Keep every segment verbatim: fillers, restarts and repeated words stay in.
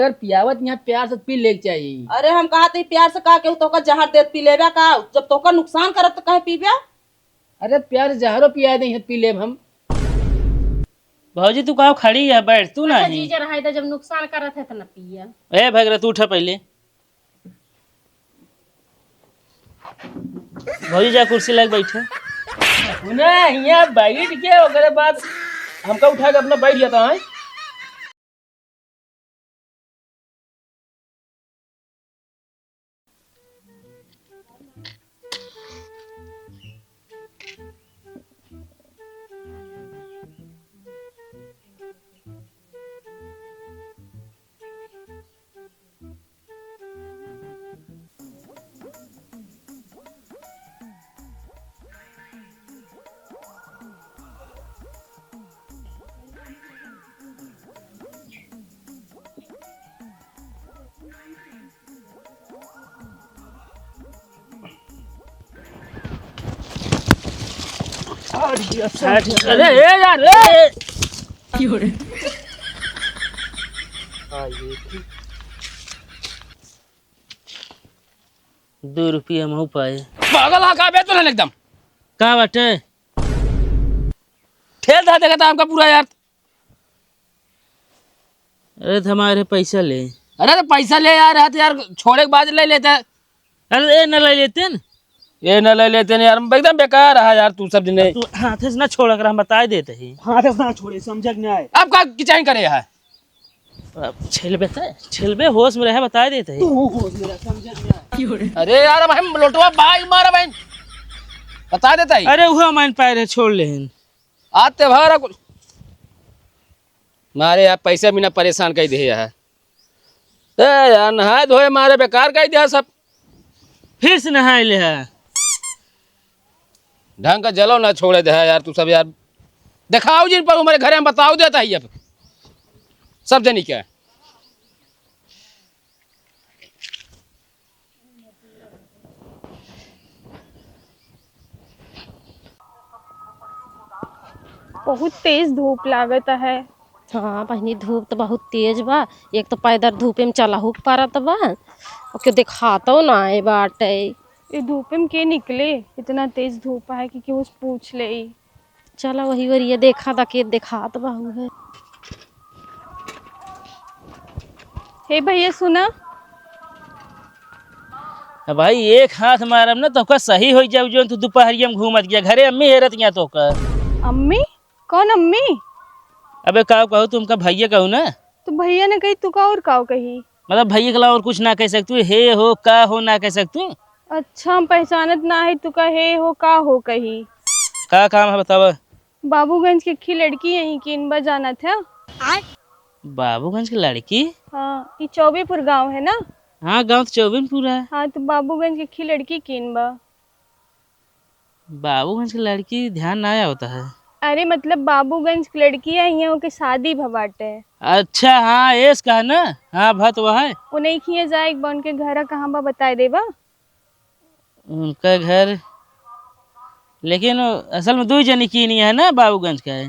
अगर पियावत यहाँ प्यार से पी लेके चाहिए। अरे हम कहा थे प्यार से, का केहू तोका जहर देत पी लेबा का? जब तोका नुकसान करत तो कहे पीबा? अरे प्यार से जहरो पिया दे पी लेब हम। भौजी तू काहो खड़ी है, बैठ तू अच्छा, नहीं। जीजा रहा था, जब नुकसान करत है तो न पिया। ए भगरा तू उठा पहले। भौजी जा कुर्सी लग बैठे। उन्हें हियाँ बैठ के ओकरे बाद हमका उठा के अपना बैठ जाता है। अरे, ए यार, ए! की हो रे? हाँ, ये ठीक। दो रुपया हमहू पाए। पागल हा का बे तू एकदम? का बाटे? ठेल धा देखा था हमका पूरा यार। अरे तो हमारे पैसा ले। अरे तो पैसा ले यार, हाथ यार छोड़े के बाद ले लेते। अरे ए न ले लेते न। ये न ले लेते न यार, एकदम बेकार है यार तू सब दिने। तू हाथे से ना छोड़ा कर, हम बताए देते ही। हाथे से ना छोड़े, समझे कि नहीं? अब का किचाइन करे है? अब छेलबे ते, छेलबे होश में रहे, बताए देते ही। तू होश में रहे, समझे कि नहीं? अरे यार, अब हम लोटवा बाई मारा बहन, बता देता ही। अरे उहो माइन पाए रहे, छोड़ लेहिन। आते भारा कुल मारे यार, पैसा बिना परेशान कर दिए यार। ए यार, नहाए धोए मारे बेकार कर दिया सब। फिर से नहाए ले है। ढंग का जलो ना छोड़े दे है यार, तू सब यार। दिखाओ जिन पर हमारे घरे हम बताओ देता ही अब। सब जनी क्या। बहुत तेज धूप लागत है। हाँ बहिनी, धूप तो बहुत तेज बा। एक तो पैदल धूपे में चलहू के परत बा, और के देखातो ना आए बाटे। ये धूपे में के निकले, इतना तेज धूप है कि केहू से पूछ ले। चला वही ओरिया देखा दा के देखात बा उहे। हे भैया सुना। अब भाई एक हाथ मारब ना तोहका सही हो जाऊ, जो तू दोपहरिया में घूमत गया घरे अम्मी हेरत गया तोहका। अम्मी? कौन अम्मी? अबे काव कहू, तुमका भैया कहू ना। तो भैया ने कही तू का और काव कही? मतलब भैया के अलावा और कुछ ना कह सकतू, हे हो का हो ना कह सकतू। अच्छा, हम पहचानत ना है, तू का हे हो का हो कही। का काम है बतावा? बाबूगंज के खी लड़की यहीं कीन बा, जानत है? बाबूगंज के लड़की? हाँ, ई चौबेपुर गांव है ना? हाँ, गांव तो चौबेपुर है। हाँ, तो बाबूगंज के खी लड़की कीन बा। बाबूगंज के लड़की ध्यान ना आवता है। अरे मतलब बाबूगंज के लड़की है, यहाँ के शादी भ बाटे। अच्छा, हाँ, एस का है ना? हाँ, भत वह है। उन्हें खिए जाए एक बार, उनके घर कहाँ बा बताए देबा? उनका घर, लेकिन असल में दो जनी कीनी है ना, बाबूगंज का है।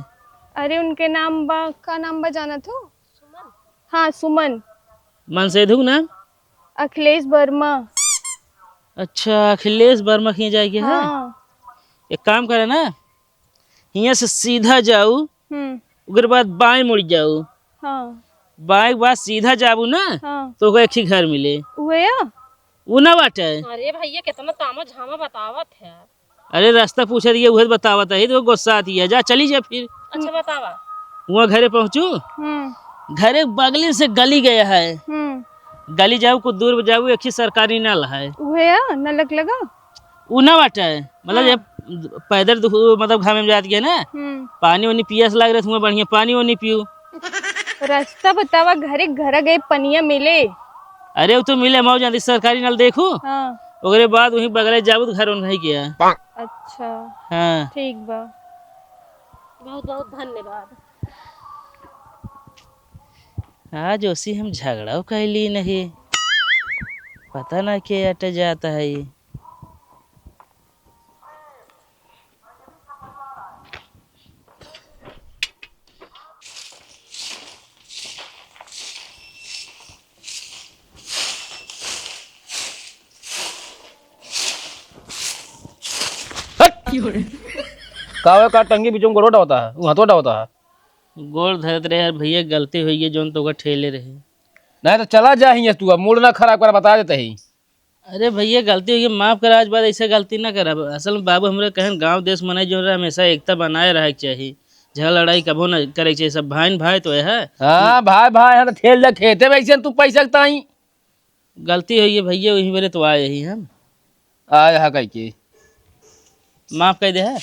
अरे उनके नाम बा, का नाम बा जानत हो? हाँ, सुमन। मनसेधु के नाम? अखिलेश वर्मा। अच्छा, अखिलेश वर्मा के यहाँ जाए के है? हाँ। एक काम करे ना, हियाँ से सीधा जाऊ, हम्म। ओकर बाद बाएं मुड़ जाऊ। हाँ। बाएं के बाद सीधा जाबू ना, हाँ। तो ओकर एक ही घर मिले। उहे या? उ ना बाटे। अरे भैया, कितना तामा झामा बतावत है। अरे, रास्ता पूछत हिया, उहे बतावत है, तो गुस्सा आती है। जा, चली जा फिर। अच्छा, बतावा। वहाँ घरे पहुँचू, हम्म। घरे बगलिन से गली गया है। हम्म। गली जाऊ, कुछ दूर जाऊ, एक ही सरकारी नल है। उहे है, नलक लगा? उ ना बाटे, मतलब, हाँ। ये पैदल दु-, मतलब, घामे में जात गया ना, हम्म। पानी वानी पियास लाग रहे, तुम्हें बढ़िया पानी वानी पियो। रास्ता बतावा, घरे, घर गए, पनिया मिले। अरे, उ तो मिले, मऊ जाती सरकारी नल देखू। हाँ। ओकरे बाद वहीं बगले जाबू तो घर उनका ही किया। अच्छा। हाँ। ठीक बा। बहुत बहुत धन्यवाद। आज ओसी हम झगड़ाओ कैली नहीं, पता ना के अट जाता है ये। का हुआ, का टंगी बीच में गोड़ो डावता है, वो हाथों डावता है? गोड़ धरत रहे यार भैया, गलती हुई है, जौन तोका ठेले रहे। नहीं तो चला जा हियां से तू, अब मूड ना खराब कर, बता देते ही। अरे भैया, गलती हुई है, माफ करा, आज बाद ऐसे गलती ना करब। असल में बाबू हमरे कहन, गांव देश मनई जौन रहे, हमेशा एकता बनाए रहे के चाही, झगड़ा लड़ाई कबो ना करे के चाही, सब भाई न भाई तो है। हाँ, भाई भाई है तो ठेल जा खेते में, ऐसे तू पैसा के ताई। गलती हुई है भैया, वही मेरे तो आए ही हम। आए हा कह के। माफ कर दे है।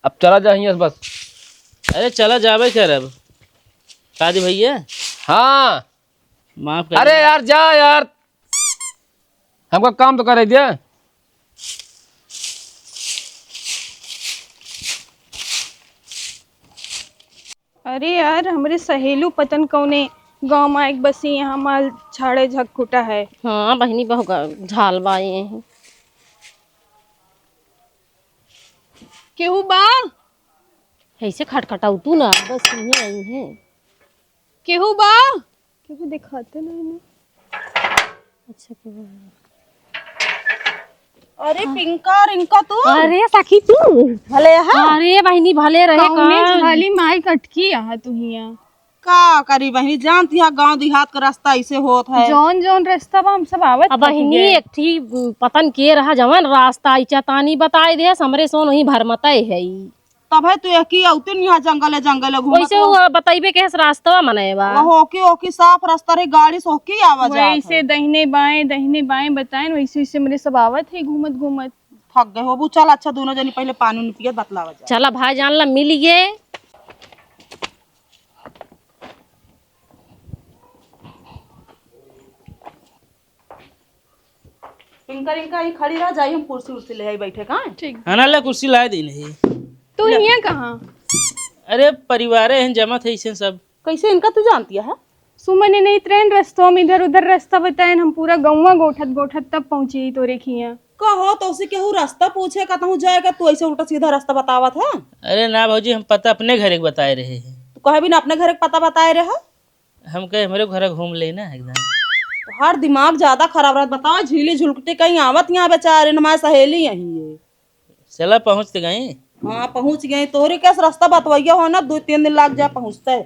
अब चला जा हियां से बस। अरे चला जाबे करब। का दी भैया? हाँ। माफ कर अरे दे। यार जा यार, हमका काम तो करे दे। अरे यार, हमरे सहेलू पतन कौने गाँव मा एक बसी, यहाँ माल झाड़े झक खुटा है। हाँ बहिनी, बहु ग-, झाल बा ये। केहू बा? ऐसे खटखटाऊ तू ना, बस यहीं आई है। केहू बा? केहू देखाते नहीं ना। अच्छा, केहू बा? अरे पिंका, रिंका तू? अरे सखी तू? भले है? अरे बहिनी, भले रहे कौने का? झाली माई कटकी आहा तू हियां। का करी बहिनी, जानती है गांव देहात का रास्ता ऐसे होत है। जौन जौन रास्ता बा हम सब आवत अब थकी बहिनी गए। एक ठी पतन के रहा जवन रास्ता आई चेतानी बताए दे, हमरे सोन वही भरमतय है ई। तब है तू एक ही औतिन यहाँ जंगले जंगले घूमत वैसे हो। वो बतैबे के रास्ता मने बा। वो होकी होकी साफ रास्ता रही, गाड़ी से होकी आवा जात वैसे है। दहिने बाएं, दहिने बाएं बताएं, वैसे वैसे मेरे सब आवत है घूमत घूमत। थक गए होबू। चल अच्छा, दोनों जनी पहले पानी उनी पियत बतलावा जा। चला भाई जान ला मिल गए। इनका, इनका ही खड़ी रह जाई, हम कुर्सी उर्सी ले आई बैठे का। ठीक। हाँ ना, ले कुर्सी लाए दी नहीं। तू ले। हियां कहाँ? अरे परिवारे हैं, जमत है इसे सब। कैसे इनका तू जानती है? सुमन ने नहीं ट्रेन रस्तों में इधर उधर रास्ता बताएन, हम पूरा गौवा गोठत गोठत तब पहुँची तोरे खिया। कहो तो उसे केहू रास्ता पूछे का, तहूँ जाएगा, तू ऐसे उल्टा सीधा रास्ता बतावत है। अरे ना भौजी, हम पता अपने घरे के बताए रहे हैं। तू कहे भी ना अपने घरे के पता बताए रहे हो। हम कहे हमरे घर घूम ले ना एकदम। तोहार दिमाग ज्यादा खराब रहत। बताओ, झीली झुलकटी कहीं आवत यहाँ बेचारे, हमारे सहेली यहीं है। चला पहुँच तो गई। हाँ, पहुँच गई। तोहरे कैसे रास्ता बतवैया हो ना, दो तीन दिन लाग जा पहुँचते।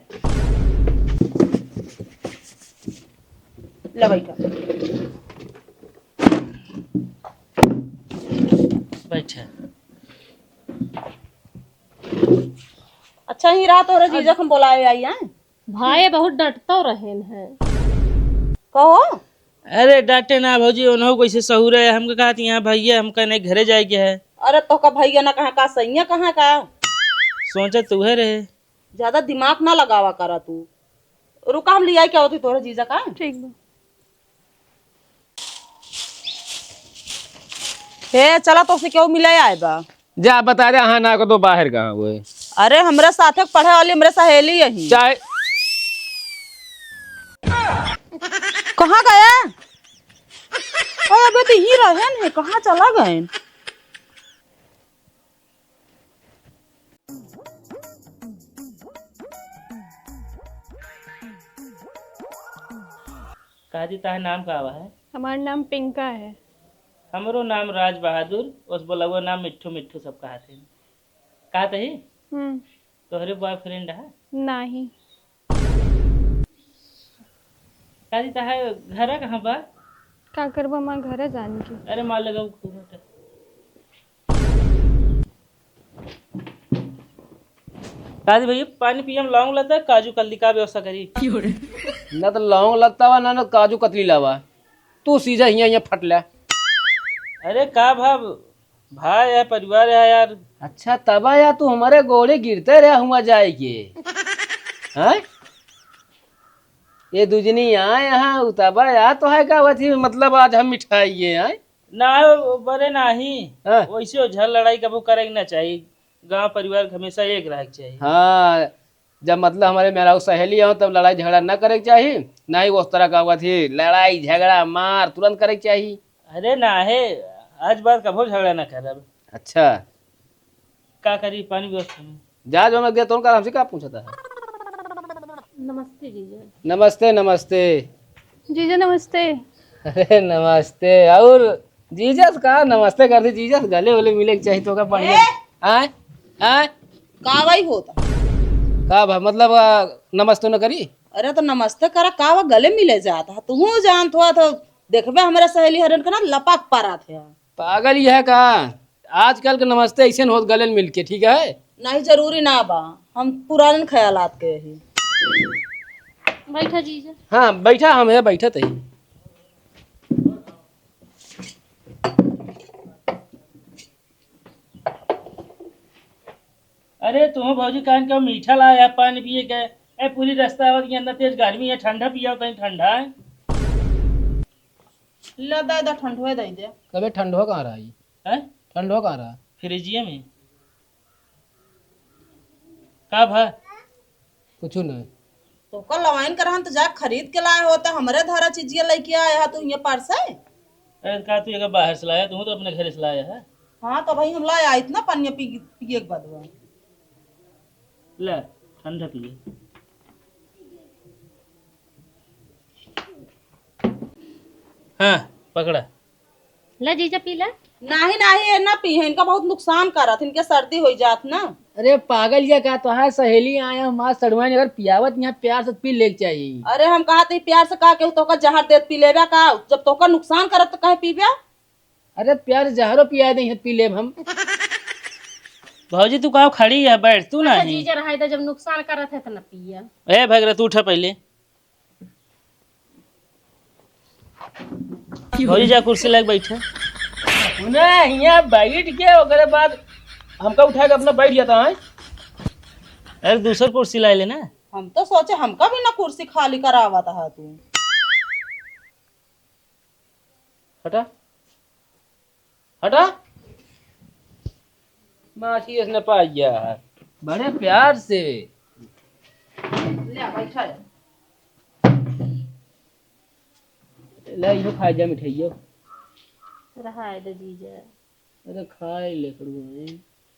ले बैठा। बैठा। अच्छा ही रहा, तोहरे जीजा के हम बोलाए आई हैं। भाई बहुत डटतो रहेन है। कहो। अरे डांटे ना भौजी, उन्हों कैसे सहूर है, हमका कहत यहाँ भैया, हमका नहीं घरे जाए के है। अरे तोहका भैया ना कहाँ का, सैया कहाँ का? सोचे तू है रहे। ज्यादा दिमाग ना लगावा करा तू। रुका, हम लिया क्या होती तोहरे जीजा का। ठीक बा। हे चला, तोसे केहू मिले आए बा। जा बता दे, हाँ ना को तो बाहर कहाँ हुए। अरे हमरे साथे पढ़े वाली हमरे सहेली यही। चाहे कहाँ गया? ओए अबे तो ही रहन है, कहाँ चला गए? काजी, ताहे नाम का आवा है? हमार नाम पिंका है। हमरो नाम राज बहादुर, उस बोलवा नाम मिट्ठू मिट्ठू सब कहा थे। कहा तही? हम्म। तोहरे बॉयफ्रेंड है? नहीं। काजी, ताहे घर कहाँ बा? का करबा माँ घर जान के? अरे माँ लगाओ खूब। काजी भैया, पानी पियम, लौंग लता, काजू कतली का व्यवस्था करी? ना तो लौंग लता बा, ना, ना काजू कतली लावा। तू सीधा हियाँ, हियाँ फट ले। अरे का भाव, भाई है, परिवार है यार। अच्छा, तबा या तू हमारे गोड़े गिरते रहे हुआ जाए के। हैं? ये दुजनी आए यहाँ, उताबा या तो है का वथी, मतलब आज हम मिठाई ये आए? ना, वो बरे नाही। हाँ। वैसे हो झर लड़ाई कबो करे के ना चाहिए। गांव परिवार के हमेशा एक रहे के चाहिए। हाँ, जब मतलब हमारे मेहरारू सहेली हो तब लड़ाई झगड़ा ना करे के चाहिए, ना ही उस तरह का हुआ थी लड़ाई झगड़ा मार तुरंत करे के चाहिए। अरे ना है, आज बाद कबो झगड़ा ना करब। अच्छा। का करी पानी व्यवस्था में? जा जो मैं गया तो उनका हमसे का पूछता है? नमस्ते जीजा। नमस्ते, नमस्ते। जीजा नमस्ते। अरे नमस्ते। और जीजा से का नमस्ते कर दी, जीजा से गले वले मिले के चाही तो का बढ़िया। ए! आय? आय? का भाई होता? का भा, मतलब, आ, नमस्ते न करी? अरे तो नमस्ते करा, का वा गले मिले जात है? तुहू जानत हुआ तो देखबे हमरे सहेली हरन के ना लपक पारत है। पागल यह का? आजकल के नमस्ते ऐसे न होत गले मिल के, ठीक है? नहीं, जरूरी ना बा, हम पुराने ख्यालात के ही। बैठा जीजा। हाँ, बैठा, हम है, बैठत ही। अरे तुम भौजी कान का मीठा लाया है पानी पिए के। ए, पूरी रास्ता आवत के अंदर तेज गर्मी है, ठंडा पिया, तनी ठंडा है। ले दे दे, ठंडवे दे दे। कबे ठंडो कहाँ रहा ई? हैं? ठंडो कहाँ रहा? फ्रिजिया में। का भा? कुछ नहीं। तो कल लवाइन करहन तो जा खरीद के लाए हो, तो हमरे धारा चीजिया लेके आए हा तू ये पार से। अरे का तू एक बाहर से लाया, तू तो अपने घर से लाया है। हाँ तो भाई हम लाया इतना पानी पी, पिए के बाद में। ले, ठंडा पिए। हाँ, पकड़ा। ले जीजा पी ले। नाही, नाही, ये ना पी है, इनका बहुत नुकसान करत, इनके सर्दी हो जात ना। अरे पागल ये का, तोहार सहेली आए हम आज सड़ुआइन, अगर पियावत यहाँ प्यार से पी लेके चाहिए। अरे हम कहा थे प्यार से का केहू तोका जहर देत पी लेबे का, जब तोका नुकसान करत तो काहे पीबे? अरे प्यार से जहरो पिया दे पी लेब हम। भौजी तू कहाँ खड़ी है, बैठ तू अच्छा, नहीं। जीजा रहा था, जब नुकसान करत है तो ना पिया। ए भगरत उठा पहले। भौजी जा कुर्सी लाके बैठे। उन्हें हियाँ बैठ के ओकरे बाद हमका उठा के अपना बैठ जाता है। अरे दूसर कुर्सी ला ले ना। हम तो सोचे हमका भी ना कुर्सी खाली करावत है तू। हटा, हटा। माचिस न पाइया है। बड़े प्यार से। ले, बैठा जा। ले, इहो खाए जा मिठाइयो। रहाए दे जीजा। अरे, खाए ले, कड़ुआ है।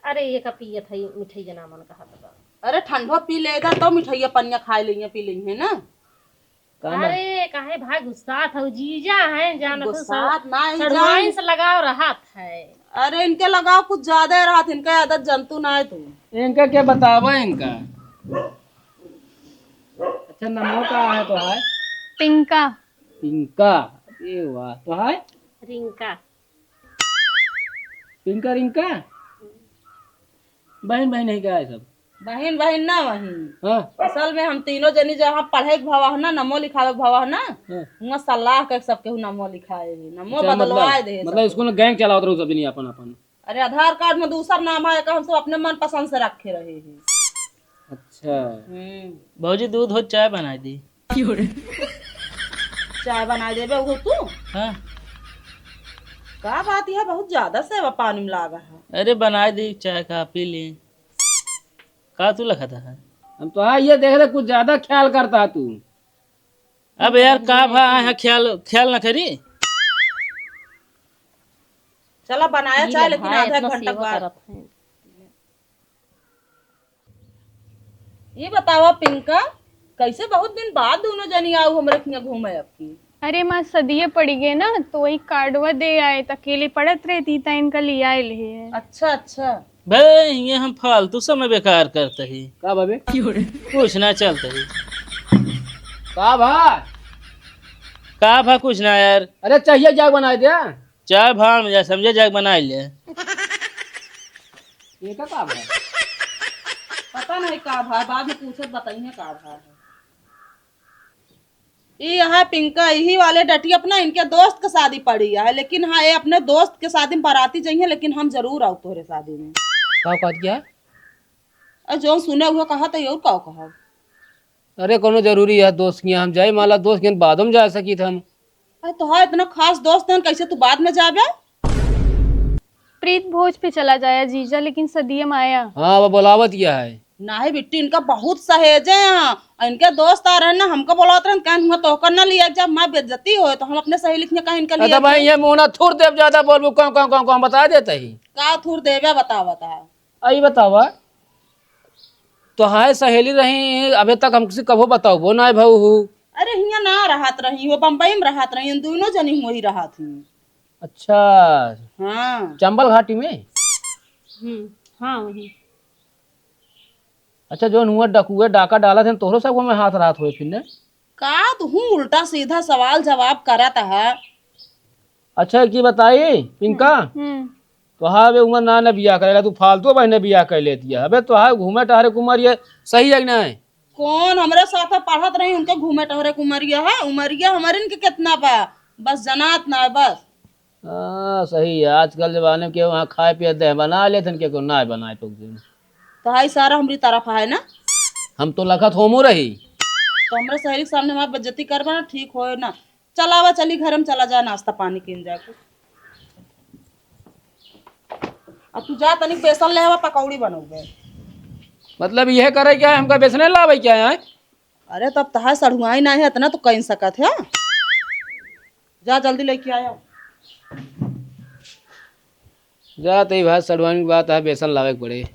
अरे, ये का पियत है, मिठाइया ना मन कहत बा। अरे, ठंडो पी ले, इधर तो मिठाइया पनिया खाए ले, पी ले, है ना? का ना? अरे, काहे भाई गुस्सात हऊ? जीजा हैं, जानत हऊ गुस्सात सब ना है, सड़ुआइन जान। से लगाव रहत है। अरे, इनके लगाव कुछ ज्यादा रहत, इनका आदत जनतू ना है तू। इनका क्या बतावा इनका? अच्छा, नमो का है तो है? पिंका। पिंका, ए वाह, तो है? रिंका। पिंका, रिंका? बहिन, बहिन है क्या है सब? बहिन, बहिन ना वही। हाँ। असल में हम तीनों जनी जहाँ पढ़े के भवा है ना, नमो लिखावे के भवा है ना, हाँ। हुआं सलाह के सब केहू नमो लिखाए है, नमो अच्छा, बदलवाए मतलब, दे है मतलब सब। स्कूल में गैंग चलावत रहू सब जनी अपन अपन। अरे आधार कार्ड में दूसर नाम है, का हम सब अपने मन पसंद से रखे रहे हैं। अच्छा। हम्म। भौजी दूध हो चाय बनाए दी। चाय बनाए देबे वो तू? हाँ। का बात है, बहुत ज्यादा सेवा पानी में लागा है। अरे बनाए दी चाय का पी ली। का तू लखत है? हम तो हाँ ये देख ले कुछ ज्यादा ख्याल करता है तू। अब यार का भा आए हैं ख्याल, ख्याल न करी। चला बनाया चाय, लेकिन आधा घंटा बाद। ये बतावा पिंका, कैसे बहुत दिन बाद दोनों जनी आऊ हमरे हियां घूमे अब की? अरे माँ, सदिये पड़ी गए ना, तो वही कार्डवा दे आए, त अकेले पड़त रहती, त इनका लिया ले है। अच्छा, अच्छा। बे, ये हम फालतू समय बेकार करते ही। का बा बे? कुछ ना चलते ही। का भा? का भा कुछ ना यार। अरे चाहिए जाग बनाए दे। चाय भाड़ में जा, समझे, जाके बनाए ले। ये का, का भा? पता नहीं का भा, बाद में पूछत बताइए का भा है। ई है पिंका, यही वाले डटी अपना, इनके दोस्त के शादी पड़ी है, लेकिन हाँ, ये अपने दोस्त के शादी में बाराती जाइए, लेकिन हम जरूर आऊ तोहरे शादी में। का कहत क्या? अरे जो सुने हुए कहा तो और का कहा? अरे कोनो जरूरी है दोस्त के यहाँ हम जाए, मान ला दोस्त के यहाँ बाद में जा सकी हम। अरे तोहार इतना खास दोस्त हन, कैसे तू बाद में जाबे? प्रीत भोज पे चला जाया जीजा, लेकिन सदिये माया। हाँ, वो बोलावत क्या है? नाही बिट्टी, इनका बहुत सहेजे हैं। इनके दोस्त आ रहे ना, हमका बोलावत रहे, कहें हुआ तोहका ना लिया जब माँ बेइज्जती होए, तो हम अपने सहेली के कहीं इनका अरे लिया भाई, जाए। ये मुंह ना थूर देव, ज्यादा बोलबू, कौन, कौन, कौन, कौन, बता देते ही। का थूर देवे, बतावा, बतावा। आई बतावा, तोहार सहेली रही, अबे तक हमसे कभो बताओ, वो ना भाऊ हूँ। अरे हियाँ ना रहत रही, वो बम्बई में रहत रही, इन दोनों जनी वही रहत ही। अच्छा। हाँ। चंबल घाटी में? हम्म, हाँ, वहीं। अच्छा, जौन हुआ डकुए डाका डालत हैं, तोहरो सब में हाथ रहत होए फिर ने? का तू उल्टा सीधा सवाल जवाब करत है? अच्छा, एक चीज बताई पिंका, हम्म। तोहार बे उम्र ना, ना बियाह करेला, तू फालतू बहने बियाह कर लेती है। अबे तोहार घूमे टहरे के उमर ये सही है कि नहीं? कौन हमरे साथ पढ़त रही, उनके घूमे टहरे के उमरिया है? उमरिया हमरे इनके कितना बा, बस जनात ना है बस। हाँ, सही है। आजकल जमाने में केहू वहाँ खाए पिए दे बना लेथन, केहू ना बनाए तो दिन। तो हाई सारा हमरी तरफ है ना। हम तो लखत होमो रही। तो हमरे सहेली के सामने हमार बेइज्जती करबा ना, ठीक होए ना। चल आवा, चली घर में चला जाए, नाश्ता पानी किन जाए कुछ। अब तू जा तनिक बेसन ले आवा, पकौड़ी बनौबे। मतलब यह करे क्या है, हमका बेसने लावे क्या है? अरे तब तहार सढ़ुआई ना है, इतना तो कह सकत है। जा जल्दी लेके आया। जा तई भाई, सढ़ुआइन के बात है, बेसन लावे के पड़े।